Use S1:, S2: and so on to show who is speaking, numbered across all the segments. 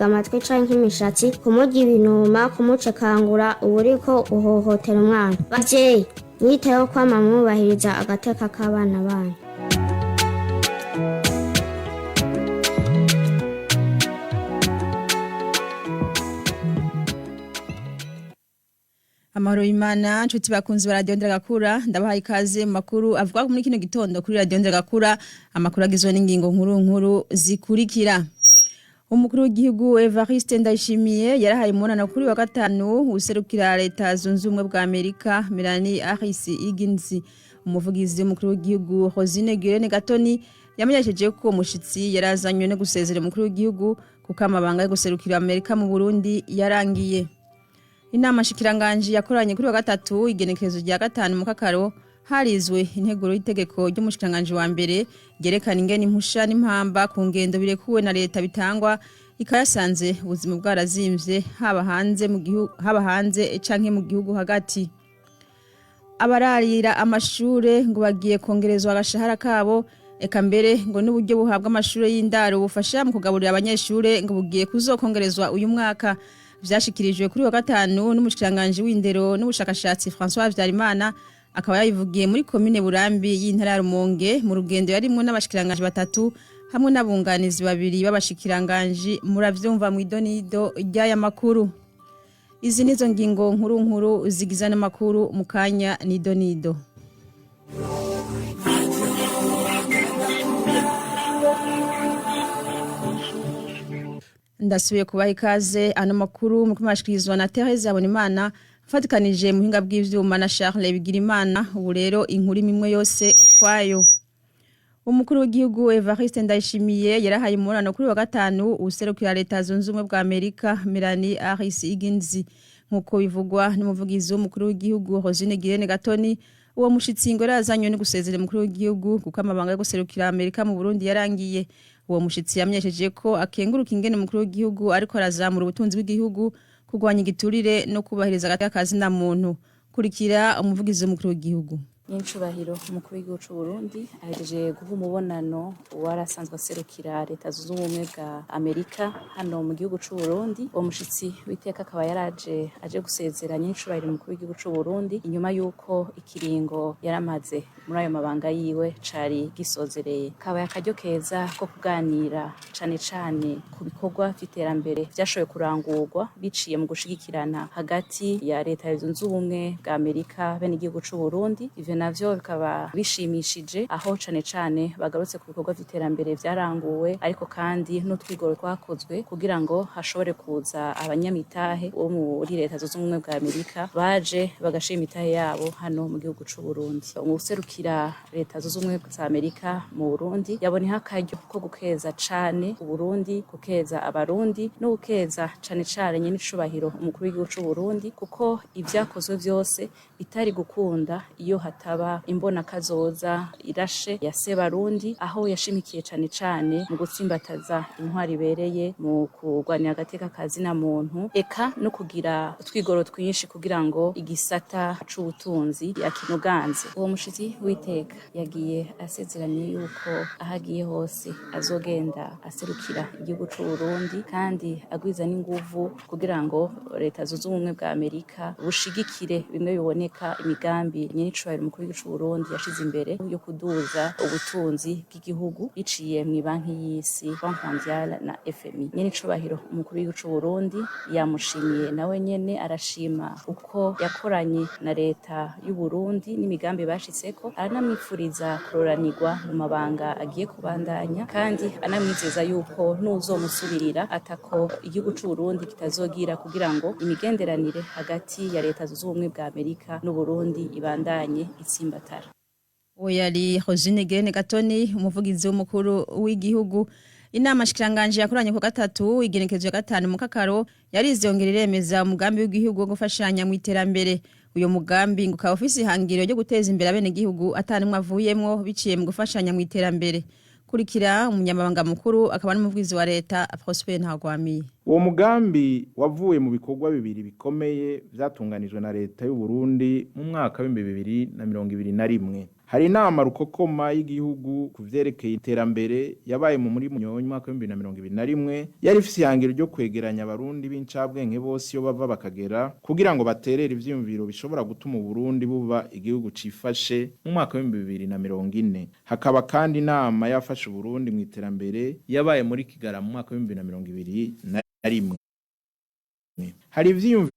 S1: Kumukwega amatwi canke imishatsi, kumurya ibinuma, kumucekangura, uba uriko uhohotera umwana. Bavyeyi, mwiteho kwama mwubahiriza agateka k'abana banyu.
S2: Amahoro y'Imana, nshuti bakunzi ba Radio Nderagakura, ndabahaye ikaze mu makuru avuga muri kino gitondo kuri Radio Nderagakura. Amakuru agizwe n'ingingo nkuru nkuru zikurikira: Umukuru w'igihugu Evariste Ndayishimiye yarahaye umunano kuri wa gatanu userukira Leta Zunze Ubumwe bwa Amerika, Melanie Harris Higgins. Umuvugizi w'umukuru w'igihugu Rosine Girene Gatoni yamenyesheje ko umushitsi yarazanywe no gusezera umukuru w'igihugu, kuko amabanga yo guserukira Amerika mu Burundi yarangiye. Inama nshikiranganji yakoranye kuri wa gatatu, igenekerezo rya 5 mu Kakaro, harizwe integuro y'itegeko ry'umushikiranganji wa mbere ryerekana ingene impusha n'impamba ku ngendo birekuwe na leta bitangwa, ikayasanze ubuzima bwarazimvye haba hanze mu gihugu, haba hanze canke mu gihugu hagati. Abararira amashure ngo bagiye kongerezwa agashahara kabo, eka mbere ngo n'uburyo buhabwa amashure y'indaro bufasha mu kugaburira abanyeshure ngo bugiye kuzokongerezwa uyu mwaka. Vyashikirijwe kuri wa gatanu n'umushikiranganji w'indero n'ubushakashatsi François Habyarimana, akaba yabivugiye muri komine Burambi y'intara ya Rumonge mu rugendo yarimwo n'abashikiranganji batatu hamwe n'abunganizi babiri b'abashikiranganji. Muravyumva mw'idonido ry'aya makuru. Izi nizo ngingo nkuru nkuru zigize n'amakuru mu kanya n'idonido. Ndasubiye kubaha ikaze. Ano makuru mu kumashikirizwa na Therese Habonimana, mfatikanije muhinga bw'ivyuma na Charles Bigirimana. Ubu rero inkuru imwe yose ukwayo. Umukuru w'igihugu Evariste Ndayishimiye yarahaye umurano kuri wa gatanu userukira Leta Zunze Ubumwe bwa Amerika, Melanie Harris Higgins. Nkuko bivugwa n'umuvugizi w'umukuru w'igihugu Rosine Girene Gatoni, uwo mushitsi ngo yarazanywe no gusezera umukuru w'igihugu, kuko amabanga yo guserukira Amerika mu Burundi yarangiye. Uwo mushitsi yamenyesheje ko akenguruka ingene umukuru w'igihugu ariko arazamura ubutunzi bw'igihugu, kurwanya igiturire no kubahiriza agateka ka zina muntu. Kurikira umuvugizi w'umukuru w'igihugu.
S3: Nyincubahiro umukuru w'igihugu c'u Burundi ahejeje guha umubonano uwarasanzwe aserukira Leta Zunze Ubumwe bwa Amerika hano mu gihugu c'u Burundi. Uwo mushitsi w'iteka akaba yaraje aje gusezera nyincubahiro umukuru w'igihugu c'u Burundi inyuma y'uko ikiringo yaramaze muri ayo mabanga yiwe cari gisozereye. Kabaye akaryo keza ko kuganira cane cane ku bikorwa vy'iterambere vyashoboye kurangurwa biciye mu gushigikirana hagati ya Leta Zunze Ubumwe bwa Amerika bene igihugu c'u Burundi. Ivyo navyo bikaba bishimishije, aho cane cane bagarutse ku bikorwa vy'iterambere vyaranguwe, ariko kandi n'utwigoro twakozwe kugira ngo hashobore kuza abanyamitahe bo muri Leta Zunze Ubumwe bwa Amerika, baje bagashira imitahe yabo hano mu gihugu c'u Burundi. Uwuserukira Leta Zunze Ubumwe za Amerika mu Burundi yaboneyeho akaryo ko gukeza cane Uburundi, gukeza Abarundi no gukeza cane cane nyen'icubahiro umukuru w'igihugu c'u Burundi, kuko ivyakozwe vyose bitari gukunda iyo hataba imbona kazoza irashe ya Sebarundi, aho yashimikiye cane cane mu gutsimbataza intwari ibereye, mu kurwanira agateka ka zina muntu, eka no kugira utwigoro twinshi kugira ngo igisata c'ubutunzi yakinoganze. Uwo mushitsi w'iteka yagiye asezeranye yuko aho agiye hose azogenda aserukira igihugu c'u Burundi, kandi agwiza n'inguvu kugira ngo Leta Zunze Ubumwe bwa Amerika bushigikire bimwe biboneka imigambi nyenicubahiro umukuru w'igihugu c'u Burundi yashize imbere yo kuduza ubutunzi bw'igihugu biciye mw'ibanki y'isi, Banque Mondiale na FMI. Nyenicubahiro umukuru w'igihugu c'u Burundi yamushimiye, nawe nyene arashima uko yakoranye na leta y'u Burundi n'imigambi bashitseko, aranamwifuriza kuroranirwa mu mabanga agiye kubandanya, kandi anamwizeza yuko n'uzomusubirira atako igihugu c'u Burundi kitazogira kugira ngo imigenderanire hagati ya Leta Zunze Ubumwe bwa Amerika n'Uburundi ibandanye itsimbatara.
S2: Uwo yari Rosine Girene Gatoni, umuvugizi w'umukuru w'igihugu. Inama nshikiranganji yakoranye ku gatatu, igenekerezo ya 5 mu Kakaro, yarizongera iremeza umugambi w'igihugu wo gufashanya mu iterambere. Uyo mugambi ngo ukaba ufise ihangiro ryo guteza imbere abenegihugu atanumwe avuyemwo, biciye mu gufashanya mu iterambere. Kurikira umunyamabanga mukuru akaba n'umuvugizi wa leta Prosper Ntagwamiye.
S4: Uwo mugambi wavuye mu bikorwa bibiri bikomeye vyatunganijwe na leta y'u Burundi mu mwaka w'2021. Hari inama rukokoma y'igihugu ku vyerekeye iterambere yabaye mu muri Munyonyo mwaka wa 2021, yari ifise ihangiro ryo kwegeranya abarundi b'incabwenge bose iyo bava bakagera, kugira ngo baterere ivyiyumviro bishobora gutuma Uburundi buba igihugu cifashe mu mwaka wa 2040. Hakaba kandi inama yafashe Uburundi mu iterambere yabaye muri Kigarama mu mwaka wa 2021. Hari ivyiyumviro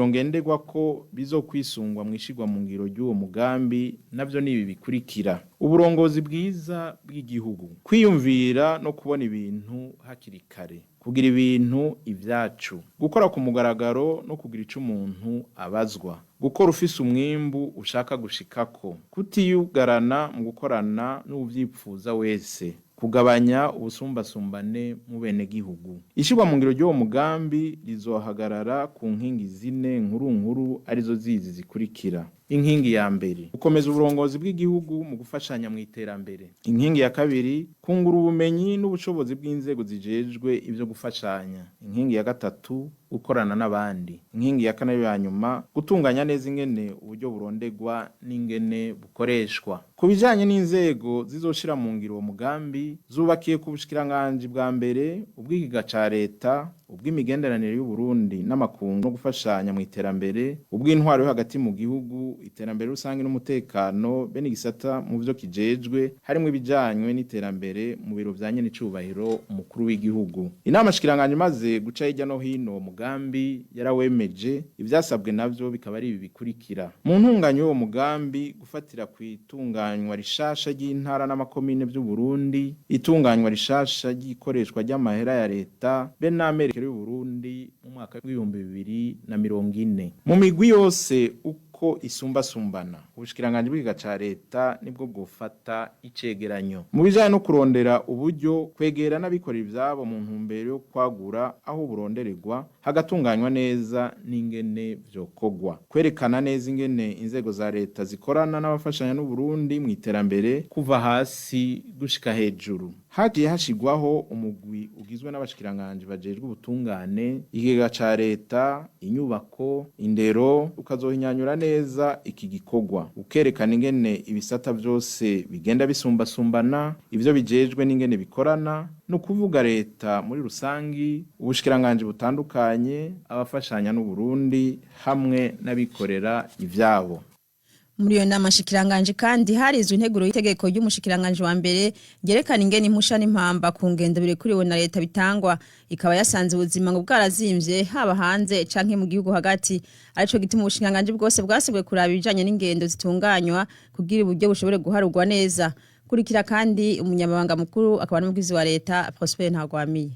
S4: ngenderwa ko bizokwisungwa mwishirwa mu ngiro ry'uwo mugambi, navyo nibi bikurikira: uburongozi bwiza bw'igihugu, kwiyumvira no kubona ibintu hakiri kare, kugira ibintu ivyacu, gukora ku mugaragaro no kugira ico umuntu abazwa, gukora ufise umwimbu ushaka gushikako, kutiyugarana mu gukorana n'uwuvyipfuza wese, kugabanya ubusumbasumbane mu benegihugu. Ishirwa mu ngiro ry'uwo mugambi rizohagarara ku nkingi zine nkuru nkuru, arizo zizi zikurikira: Inkingi ya mbere, gukomeza uburongozi bw'igihugu mu gufashanya mu iterambere. Inkingi ya kabiri, kungura ubumenyi n'ubushobozi bw'inzego zijejwe ivyo gufashanya. Inkingi ya gatatu, gukorana n'abandi. Inkingi ya kane ya nyuma, gutunganya neza ingene uburyo burondegwa n'ingene bukoreshwa. Ku bijanye n'inzego zizoshira mu ngiro uwo mugambi, zubakiye ku bushikiranganji bwa mbere, ubw'ikiga ca leta, ubw'imigenderanire y'u Burundi n'amakungu no gufashanya mu iterambere, ubw'intwaro yo hagati mu gihugu, iterambere rusange n'umutekano, be n'igisata mu vyo kijejwe harimwo ibijanywe n'iterambere mu biro vya nyen'icubahiro umukuru w'igihugu. Inama shikiranganje imaze guca hirya no hino uwo mugambi yarawemeje, ivyasabwe navyo bikaba ari ibi bikurikira: mu ntunganyo y'uwo mugambi, gufatira ku itunganywa rishasha ry'intara n'amakomine vy'u Burundi, itunganywa rishasha ry'ikoreshwa ry'amahera ya leta, be n'amerekero y'u Burundi mu mwaka w'2040. Mu migwi yose uko isumbasumbana, ubushikiranganje bw'ikiga ca leta nibwo bwofata icegeranyo. Mu bijanye no kurondera uburyo, kwegera n'abikorera ivyabo mu ntumbero yo kwagura aho burondererwa, hagatunganywa neza n'ingene vyokorwa, kwerekana neza ingene inzego za leta zikorana n'abafashanya n'u Burundi mu iterambere kuva hasi gushika hejuru. Hagiye hashigwaho umugwi ugizwe n'abashikiranganje bajejwe ubutungane, ikigega ca leta, inyubako, indero, ukazohinyanyura neza iki gikorwa, ukerekana ingene ibisata vyose bigenda bisumbasumbana, ivyo bijejwe n'ingene bikorana, no kuvuga leta muri rusangi, ubushikiranganje butandukanye, abafashanya n'u Burundi hamwe n'abikorera ivyabo.
S2: Muri iyo nama shikiranganje kandi harizwe integuro y'itegeko ry'umushikiranganje wa mbere ryerekana ingene impusha n'impamba ku ngendo birekuriwe na leta bitangwa, ikaba yasanze ubuzima ngo bwarazimvye haba hanze canke mu gihugu hagati, arico gituma ubushikiranganje bwose bwasabwe kuraba ibijanye n'ingendo zitunganywa kugira uburyo bushobore guharurwa neza. Kurikira kandi umunyamabanga mukuru akaba n'umugizi wa leta Prosper Ntagwamiye.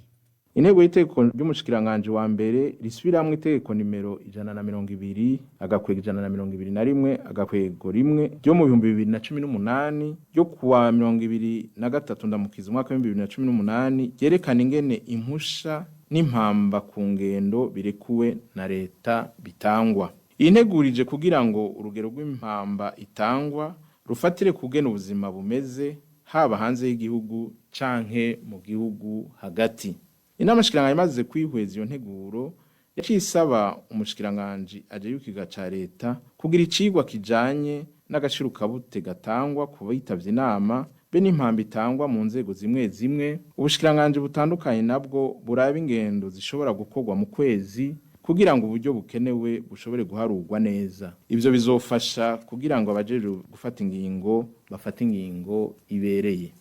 S4: Intego y'itegeko ry'umushikiranganje wa mbere risubiramwo itegeko nimero 120 agakwego 121 agakwego 1 ryo mu 2018 ryo kuwa 23 ndamukiza umwaka wa 2018, ryerekana ingene impusha n'impamba ku ngendo birekuwe na leta bitangwa. Iyi ntegurije kugira ngo urugero rw'impamba itangwa rufatire kugena ubuzima bumeze haba hanze y'igihugu canke mu gihugu hagati. Inama shikiranganje imaze kwihweza iyo nteguro, yaciye isaba umushikiranganje aje ikiga ca leta kugira icigwa kijanye n'agaciro kabute gatangwa ku bitavye inama, be n'impamba itangwa mu nzego zimwe zimwe. Ubushikiranganje butandukanye nabwo buraba ingendo zishobora gukorwa mu kwezi kugira ngo uburyo bukenewe bushobore guharurwa neza. Ivyo bizofasha kugira ngo abajejwe gufata ingingo bafate ingingo ibereye.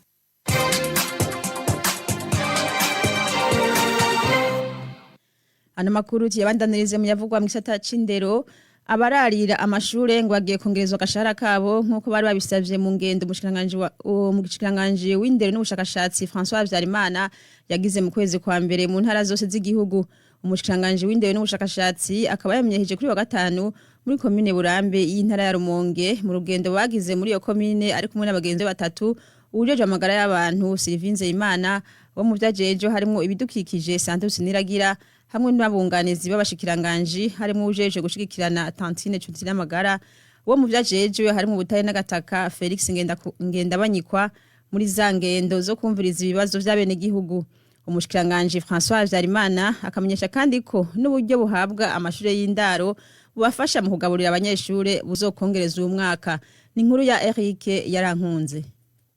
S2: Ano makuru tuyabandanirize mu yavugwa mu gisata c'indero. Abararira amashure ngo bagiye kongerezwa agashahara kabo nk'uko bari babisavye mu ngendo umushikiranganji w'indero n'ubushakashatsi François Habyarimana yagize mu kwezi kwa mbere mu ntara zose z'igihugu. Umushikiranganji w'indero n'ubushakashatsi akaba yamenyesheje kuri wa gatanu muri komine Burambe y'intara ya Rumonge, mu rugendo bagize muri iyo komine ari kumwe n'abagenzi be batatu: uwujejwe amagara y'abantu Sylvie Nzeyimana, wo mu vyajejo harimwo ibidukikije Santos Niragira, hamwe n'abunganizi b'abashikiranganji harimwo uwujejwe gushigikirana Tantine Ncutinamagara, wo mu vyajejwe harimwo ubutare n'agataka Felix Ngendabanyikwa, muri za ngendo zo kumviriza ibibazo vy'abenegihugu. Umushikiranganji François Habyarimana akamenyesha kandi ko n'uburyo buhabwa amashure y'indaro bubafasha mu kugaburira abanyeshure buzokongereza uyu mwaka. Ni inkuru ya Eric Yarankunze.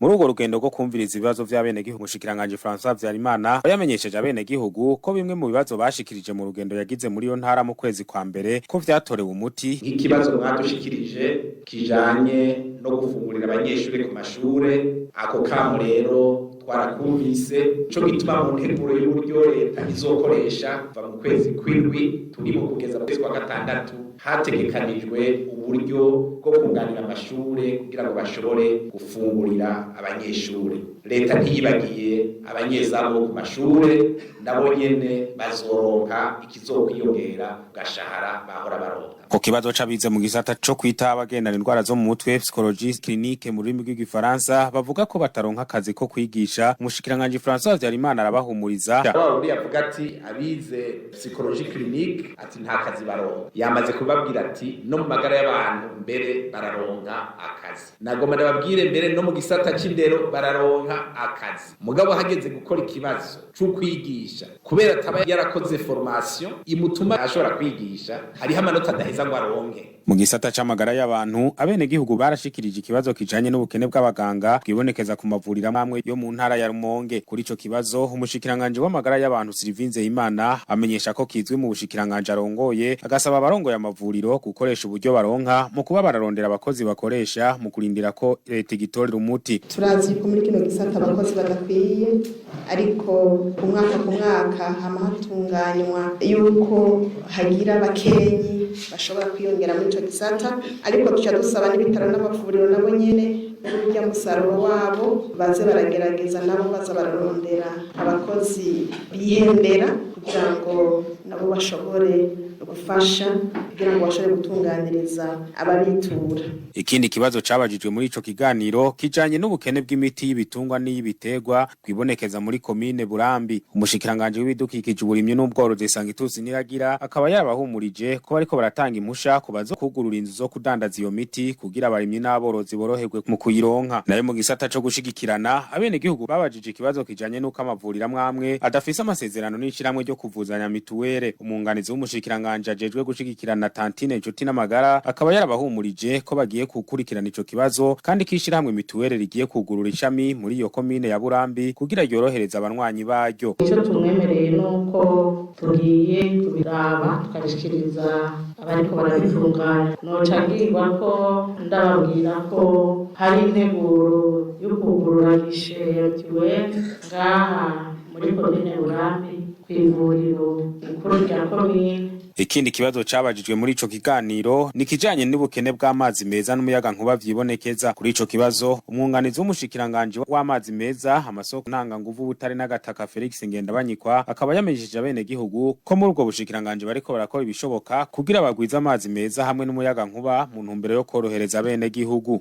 S5: Muri urwo rugendo rwo kumviriza ibibazo vy'abenegihugu, umushikiranganji François Habyarimana yamenyesheje abenegihugu ko bimwe mu bibazo bashikirije mu rugendo yagize muri iyo ntara mu kwezi kwa mbere ko vyatorewe umuti.
S6: Nk'ikibazo mwadushikirije kijanye no gufungurira abanyeshuri ku mashure, ako kamo rero twarakumvise. Ico gituma mu nteguro y'uburyo leta izokoresha kuva mu kwezi kw'indwi turimo kugeza mu kwezi kwa gatandatu, hategekanijwe uburyo bwo kunganira amashure kugira ngo bashobore gufungurira abanyeshure. Leta ntiyibagiye abanyezamu bo ku mashure, nabo nyene bazoronka ikizokwiyongera ku gashahara bahora baronka.
S5: Ku kibazo c'abize mu gisata co kwita abagendana indwara zo mu mutwe, psychologie clinique mu rurimi rw'igifaransa, bavuga ko bataronka akazi ko kwigisha, umushikiranganji François Habyarimana arabahumuriza.
S6: Wa wundi yavuga ati abize psychologie clinique ati nta kazi baronka, yamaze kubabwira ati no mu magara y'abantu mbere bararonka akazi. Nagomba ndababwire mbere no mu gisata c'indero bararonka akazi, mugabo hageze gukora ikibazo c'ukwigisha, kubera ataba yarakoze formation imutuma ashobora kwigisha, hariho amanota adaheza ngo aronke.
S5: Mu gisata c'amagara y'abantu, abenegihugu barashikirije ikibazo kijanye n'ubukene bw'abaganga bwibonekeza ku mavuriro amwe yo mu ntara ya Rumonge. Kuri ico kibazo, umushikiranganji w'amagara y'abantu Sylvain Nzeyimana amenyesha ko kizwi mu bushikiranganji arongoye, agasaba abarongoye amavuriro gukoresha uburyo baronka mu kuba bararondera abakozi bakoresha mu kurindira ko leta igitorera umuti.
S7: Turazi ko muri kino gisata abakozi badakwiye, ariko ku mwaka ku mwaka hama hatunganywa yuko hagira abakenyi bashobora kwiyongera muri ico gisata, ariko tuca dusaba n'ibitaro n'amavuriro nabo nyene urya musaruro wabo baze baragerageza nabo baza bararondera abakozi bihembera kugira ngo nabo bashobore gufasha kugira ngo bashobore gutunganiriza ababitura.
S5: Ikindi kibazo cabajijwe muri ico kiganiro kijanye n'ubukene bw'imiti y'ibitungwa n'iy'ibiterwa bwibonekeza muri komine Burambi. Umushikiranganje w'ibidukikije, uburimyi n'ubworozi Sangitusi Niragira akaba yarabahumurije ko bariko baratanga impusha ku bazo kugurura inzu zo kudandaza iyo miti kugira abarimyi n'aborozi boroherwe mu kuyironka. Nayo mu gisata co gushigikirana, abenegihugu babajije ikibazo kijanye n'uko amavuriro amwe amwe adafise amasezerano n'ishirahamwe ryo kuvuzanya mituwere. Umwunganizi w'umushikiranganje ajejwe gushigikirana, Tantine Inshuti n'Amagara, akaba yarabahumurije ko bagiye gukurikirana ico kibazo kandi ko ishirahamwe mituwere rigiye kugurura ishami muri iyo komine ya Burambi kugira ryorohereze abanywanyi baryo.
S8: Icyo tumwemereye ni uko tugiye kubiraba tukabishikiriza abariko barabitunganya. Noca ngirwa ko ndababwira ko hari integuro yo kugurura gishe ya mituwere ngaha muri komine Burambi kw'ivuriro rikuru rya komine.
S5: Ikindi kibazo cabajijwe muri ico kiganiro ni kijanye n'ubukene bw'amazi meza n'umuyaga nkuba vyibonekeza. Kuri ico kibazo, umwunganizi w'umushikiranganje w'amazi meza, amasoko ntanganguvu, ubutare n'agataka, Felix Ngendabanyikwa, akaba yamenyesheje abenegihugu ko muri ubwo bushikiranganje bariko barakora ibishoboka kugira bagwize amazi meza hamwe n'umuyaga nkuba mu ntumbero yo korohereza abenegihugu.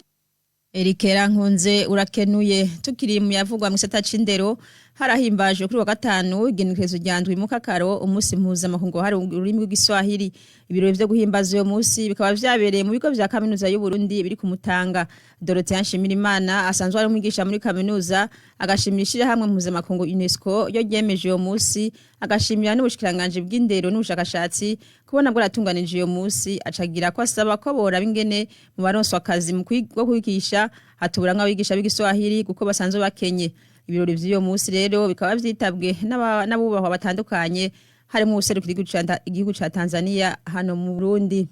S2: Eric Yarankunze, urakenuye. Tukiri mu yavugwa mu gisata c'indero, harahimbajwe kuri wa gatanu igenekerezo rya ndwi mukakaro umunsi mpuzamakungu hari ururimi rw'igiswahili. Ibirori vyo guhimbaza uyo munsi bikaba vyabereye mu bigo vya kaminuza y'u Burundi biri ku Mutanga. Dorothea Nshimirimana asanzwe ari umwigisha muri kaminuza agashimira ishirahamwe mpuzamakungu UNESCO yo ryemeje uyo munsi, agashimira n'ubushikiranganje bw'indero n'ubushakashatsi kubona bwaratunganije uyo munsi. Acagira ko asaba ko boraba ingene mu baronswa akazi mu kwigisha hatubura nk'abigisha b'igiswahili kuko basanzwe bakenye. Ibirori vy'uyo munsi rero bikaba vyitabwe n'abubahwa batandukanye, harimo uwuserukira igihugu ca Tanzania hano mu Burundi.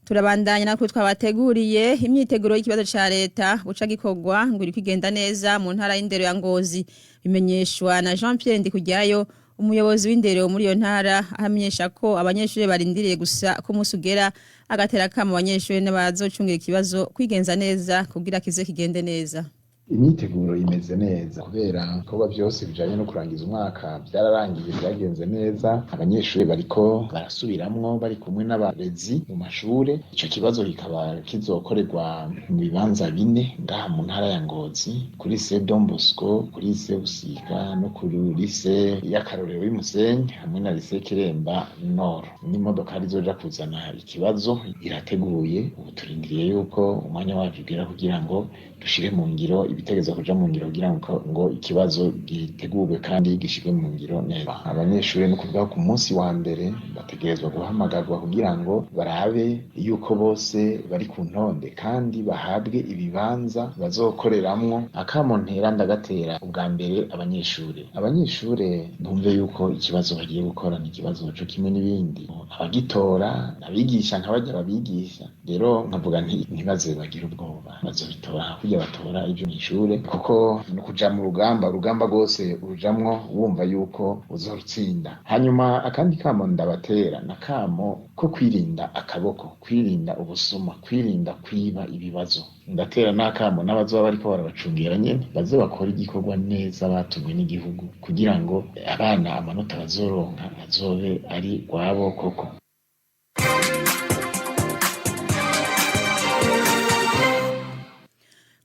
S2: Turabandanya natwe twabateguriye. Imyiteguro y'ikibazo ca leta buca gikorwa ngo iriko igenda neza mu ntara y'indero ya Ngozi, bimenyeshwa na Jean Pierre Ndikujyayo, umuyobozi w'indero muri iyo ntara, ahamenyesha ko abanyeshuri barindiriye gusa ko umunsi ugera, agatera kamo abanyeshuri n'abazocungira ikibazo kwigenza neza kugira kize kigende neza.
S9: Imyiteguro imeze neza kubera ibikorwa byose bijanye no kurangiza umwaka byararangiye, byagenze neza. Abanyeshuri bariko barasubiramwo bari kumwe n'abarezi mu mashure. Ico kibazo kikaba kizokorerwa mu bibanza bine ngaha mu ntara ya Ngozi: kuri lycée Don Bosco, kuri lycée Busiga no kuri lycée y'akarorero y'Umusenyi hamwe na lycée Kiremba Nord. N'imodokari izoja kuzana ikibazo irateguye. Ubu turindiriye yuko umwanya wacu ugera kugira ngo Dushire mu ngiro ibitegerezwa kuja mu ngiro kugira ngo ikibazo gitegurwe kandi gishirwe mu ngiro neza. Abanyeshuri no kuvuga ku munsi wa mbere bategerezwa guhamagarwa kugira ngo barabe yuko bose bari ku ntonde kandi bahabwe ibibanza bazokoreramwo. Akamo ntera ndagatera ubwa mbere abanyeshuri. Abanyeshuri bumve yuko ikibazo bagiye gukora ni ikibazo co kimwe n'ibindi, abagitora abigisha nka barya babigisha. Rero nkavuga nti ntibaze bagire ubwoba, bazobitora hakurya batora ivyo mw'ishure, kuko ni ukuja mu rugamba, urugamba rwose urujamwo wumva yuko uzorutsinda. Hanyuma akandi kamo ndabatera na kamo ko kwirinda akaboko, kwirinda ubusuma, kwirinda kwiba ibibazo. Ndatera n'akamo n'abazoba bariko barabacungera nyene baze bakora igikorwa neza batumwe n'igihugu, kugira ngo abana amanota bazoronka azobe ari rwabo koko.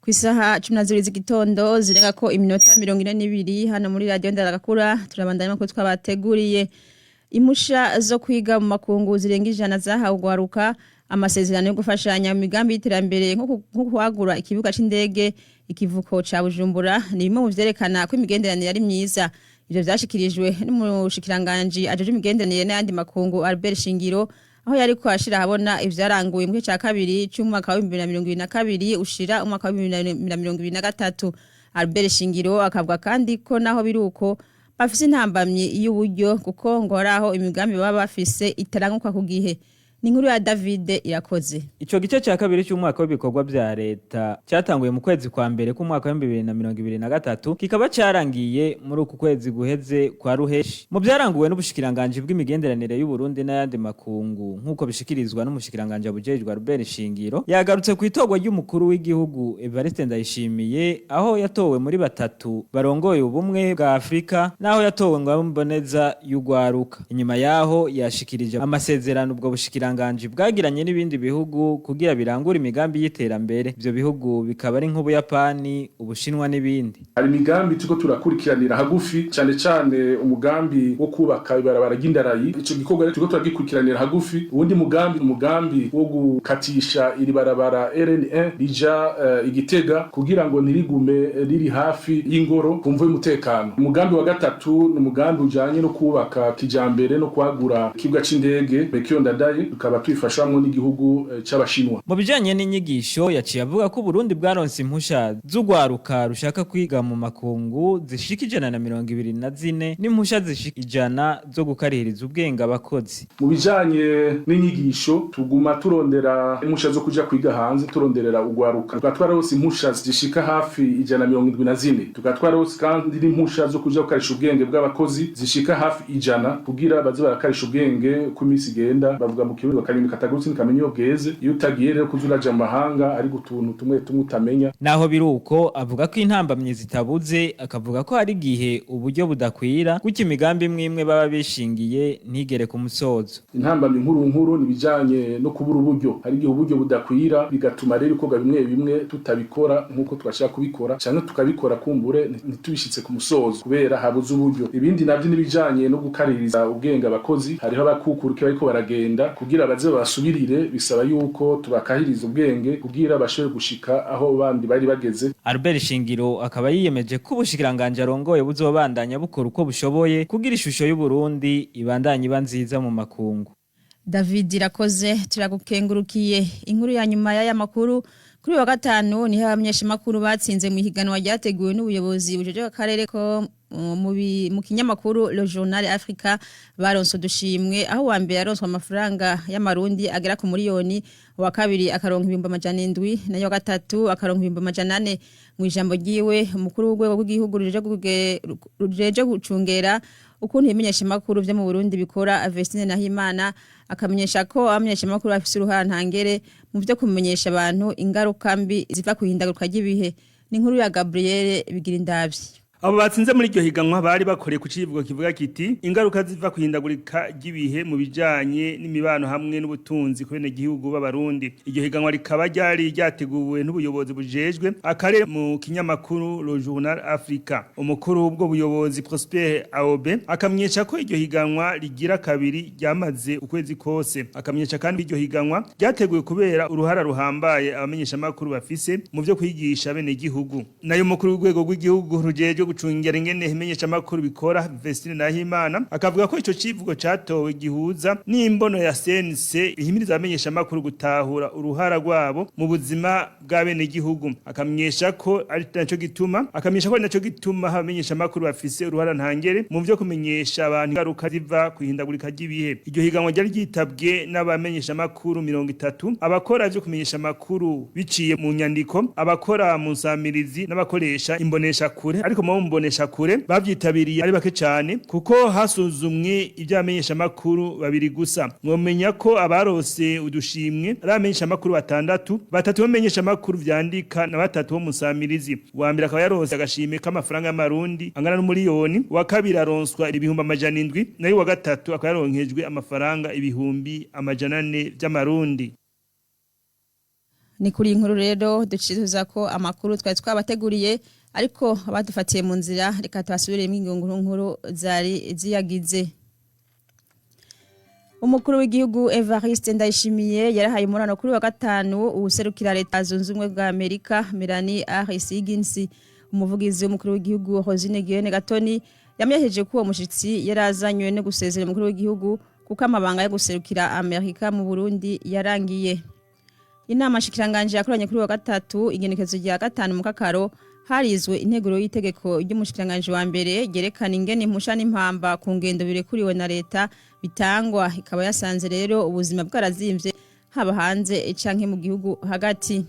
S2: Kwisaha 12 z'igitondo zirenga ko iminota 42 hano muri radio Ndaragakura, turabandanya makuru twabateguriye. Impusha zo kwiga mu makungu zirenga 100 zahawe ugwaruka, amasezerano yo gufashanya mu migambi y'iterambere nko kwagura ikibuga c'indege, ikivuko ca Bujumbura, ni bimwe mu vyerekana ko imigenderanire ari myiza. Ivyo vyashikirijwe n'umushikiranganji ajeje imigenderanire n'ayandi makungu Albert Shingiro, aho yariko ashira habona ivyaranguye mu gice ca kabiri c'umwaka wa 2022 ushira umwaka wa 2023. Albert Shingiro akavuga kandi ko naho biruko bafise intambamyi y'uburyo, kuko ngo haraho imigambi baba bafise itaranguka ku gihe. Ni inkuru ya David Irakoze.
S10: Ico gice ca kabiri cy'umwaka w'ibikorwa vya leta cyatanguye mu kwezi kwa mbere k'umwaka wa 2023, kikaba carangiye muri uku kwezi guheze kwa ruheshi. Mu byaranguwe n'ubushikiranganje bw'imigenderanire y'u Burundi n'ayandi makungu, nk'uko bishikirizwa n'umushikiranganje abujejwe Albert Shingiro, yagarutse ku itorwa ry'umukuru w'igihugu Evariste Ndayishimiye, aho yatowe muri batatu barongoye ubumwe bwa Afrika, naho yatowe ngo mboneza y'ugwaruka. Inyuma yaho yashikirije amasezerano ubwo bushikiranganje bwagiranye n'ibindi bihugu kugira birangure imigambi y'iterambere. Ivyo bihugu bikaba ari nk'Ubuyapani, Ubushinwa n'ibindi.
S11: Hari imigambi turiko turakurikiranira hagufi, cane cane umugambi wo kubaka ibarabara ry'indarayi. Ico gikorwa turiko turagikurikiranira hagufi. Uwundi mugambi, umugambi wo gukatisha iri barabara RN1 rija Igitega kugira ngo ntirigume riri hafi y'ingoro ku mvo y'umutekano. Umugambi wa gatatu ni umugambi ujanye no kubaka kijambere no kwagura ikibuga c'indege Melchior Ndadaye, tukaba twifashamwo n'igihugu c'Abashinwa.
S10: Mu bijanye n'inyigisho, yaciye avuga ko Burundi bwaronse impusha z'ugwaruka rushaka kwiga mu makungu zishika 124, n'impusha zishika 100 zo gukarihiriza ubwenge abakozi.
S11: Mu bijanye n'inyigisho tuguma turondera impusha zo kuja kwiga hanze, turonderera ugwaruka. Tukaba twaronse impusha zishika hafi 174, tukaba twaronse kandi n'impusha zo kuja gukarisha ubwenge bw'abakozi zishika hafi 100, kugira baze barakarisha ubwenge uko iminsi igenda. Bavuga mu kirundi akanyoni katagurutse ntikamenya iyo bweze. Iyo utagiye rero kuza uraja mu mahanga ari utuntu tumwe tumwe utamenya.
S10: Naho biruko, avuga ko intambamyi zitabuze, akavuga ko hari igihe uburyo budakwira, gutyo imigambi imwe imwe baba bishingiye ntigere ku musozo.
S11: Intambamyi nkuru nkuru ni ibijanye no kubura uburyo. Hari igihe uburyo budakwira, bigatuma rero ibikorwa bimwe bimwe tutabikora nk'uko twashaka kubikora, canke tukabikora kumbure ntitubishitse ku musozo kubera habuze uburyo. Ibindi navyo n'ibijanye no gukaririza ubwenge abakozi. Hariho abakukuruke bariko baragenda, kugira baze basubirire bisaba yuko tubakahiriza ubwenge kugira bashobore gushika aho bandi bari bageze.
S10: Albert Shingiro akaba yiyemeje ko ubushikiranganje arongoye buzobandanya bukora uko bushoboye kugira ishusho y'u Burundi ibandanye iba nziza mu makungu.
S2: David Irakoze, turagukengurukiye. Inkuru ya nyuma y'aya makuru: kuri wa gatanu niho abamenyeshamakuru batsinze mu higanwa ryateguwe n'ubuyobozi bujeje akarere ko mu kinyamakuru Le Journal Africa baronse udushimwe, aho uwa mbere yaronswe amafaranga y'amarundi agera ku miliyoni, uwa kabiri akaronka 700,000, nayo gatatu akaronka 400,000. Mu ijambo ryiwe, umukuru w'urwego rw'igihugu rujeje gucungera ukuntu ibimenyeshamakuru vyo mu Burundi bikora, Vestine Nahimana, akamenyesha ko abamenyeshamakuru bafise uruhara ntangere mu vyo kumenyesha abantu ingaruka mbi ziva kuhindaguruka ry'ibihe. Ni inkuru ya Gabriel Bigirindavyi.
S12: Abo batsinze muri iryo higanwa bari bakoreye ku civugo kivuga kiti ingaruka ziva kuhindagurika ry'ibihe mu bijanye n'imibano hamwe n'ubutunzi ku bene gihugu b'abarundi. Iryo higanwa rikaba ryari ryateguwe n'ubuyobozi bujejwe akarere mu kinyamakuru Le Journal Africa. Umukuru w'ubwo buyobozi Prosper Aobe akamyesha ko iryo higanwa rigira kabiri ryamaze ukwezi kose. Akamyesha kandi iryo higanwa ryateguwe kubera uruhara ruhambaye abamenyesha makuru bafise mu byo kwigisha bene gihugu. Nayo umukuru w'urwego rw'igihugu rujejwe gucungera ingene imenyesha makuru bikora Vestine Nahimana akavuga ko ico civugo catowe gihuza n'imbono ya CNC ihimiriza abamenyesha makuru gutahura uruhara rwabo mu buzima bwa bene gihugu. Akamyesha ko ari naco gituma akamyesha ko ari naco gituma abamenyesha makuru bafise uruhara ntangere mu byo kumenyesha abantu ingaruka ziva kwihindagurika ry'ibihe. Iryo higanwa ryari ryitabwe n'abamenyesha makuru 30 abakora byo kumenyesha makuru biciye mu nyandiko, abakora mu nsamirizi n'abakoresha imbonesha kure, ariko mu mbonesha kure bavyitabiriye ari bake cyane kuko hasuzumwe ivyamenyesha makuru babiri gusa. Mwomenya ko abarose udushimwe ari abamenyesha makuru batandatu, batatu bamenyesha makuru vyandika na batatu bo mu nsamirizi. Uwa mbere akaba yarose agashimwe k'amafaranga y'amarundi angana n'umuliyoni, uwa kabiri aronswa 700,000, nayo uwa gatatu akaba yaronkejwe amafaranga 400,000 vy'amarundi.
S2: Ni kuri iyi nkuru rero duciza ko amakuru twari twabateguriye, ariko abadufatiye mu nzira reka tubasubiremo ingingo nkuru zari ziyagize. Umukuru w'igihugu Evariste Ndayishimiye yarahaye umurano kuri wa gatanu uwuserukira Leta Zunze Ubumwe bwa Amerika Melanie Harris Higgins. Umuvugizi w'umukuru w'igihugu Rosine Guillaume Gatoni yamenyesheje ko uwo mushitsi yarazanywe no gusezera umukuru w'igihugu kuko amabanga yo guserukira Amerika mu Burundi yarangiye. Inama shikiranganje yakoranye kuri wa gatatu igenekezo rya 5 mu kakaro harizwe integuro y'itegeko ry'umushikiranganje wa mbere ryerekana ingene impusha n'impamba ku ngendo birekuriwe na leta bitangwa, ikaba yasanze rero ubuzima bwarazimvye haba hanze canke mu gihugu hagati.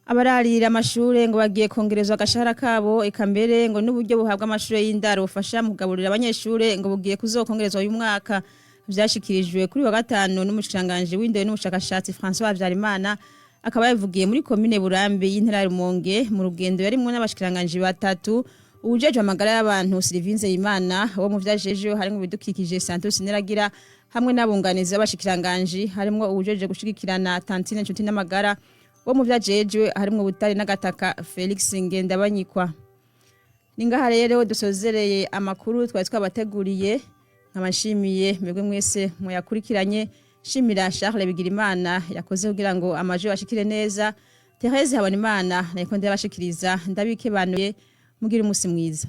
S2: Abararira amashure ngo bagiye kongerezwa agashahara kabo, eka mbere ngo n'uburyo buhabwa amashure y'indaro bufasha mu kugaburira abanyeshure ngo bugiye kuzokongerezwa uyu mwaka. Vyashikirijwe kuri wa gatanu n'umushikiranganje w'indero n'ubushakashatsi François Habyarimana, akaba yavugiye muri komine Burambi y'intara ya Rumonge mu rugendo yarimwo n'abashikiranganje batatu, uwujejwe amagara y'abantu Sylvie Nzeyimana, wo mu vyajeje harimwo ibidukikije Santos Neragira, hamwe n'abunganizi b'abashikiranganje harimwo uwujejwe gushigikirana Tantine Nshuti n'amagara, wo mu vyajejwe harimwo Butare n'Agataka Felix Ngendabanyikwa. Ningaha rero dusozereye amakuru twari twabateguriye, nkabashimiye mwebwe mwese muyakurikiranye. Shimira Charles Bigirimana yakoze kugira ngo amajo ashikire neza. Therese Habonimana nayiko ndabashikiriza, ndabikebanuye, mugira umunsi mwiza.